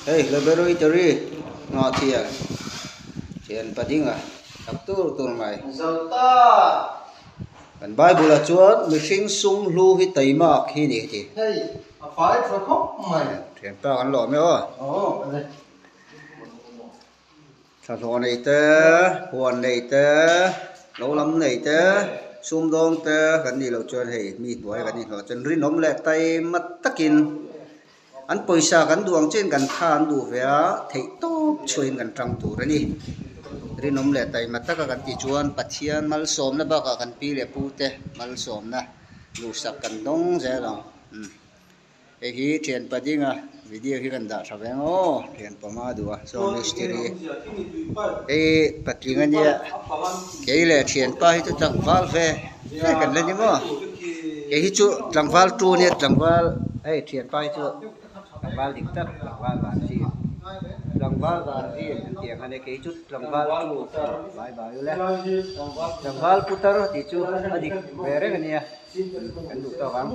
Hei laboratory nghah thian thian padinga tak tur tur mai. Kan Bible ah chuan mihring sum hlu hi taimak hi ni ti. Thianpa kan lawm e aw. Thlahlawh nei te, huan nei te, lo lam nei te, sumdawng te kan nih loh chuan hei mi hnuai kan inhlawh chuan rinawm leh taima takin an pawisa kan duh ang chiin kan tha an duh ve a, theih tawp chhuahin kan tang tur a ni. Rinawm leh taima taka kan tih chuan Pathian malsawmna bakah kan pi leh pu te malsawmna duhsak kan dawng zel ang. Hei hi thianpa dinga video hi kan dah tha ve ang aw thianpa hma duh a saw mistiri hei patling ania kei leh thianpa hi chu tlangval ve ve kan la ni maw kei hi chu tlangval tu ania tlangval hei thianpa hi chu tlangval dik tak tlangval van zin tlangval van zin an tih ang khan e kei chu tlangval tu bai bai ule tlangval putar tih chu a dik ve reng ania kan duh tawk ang.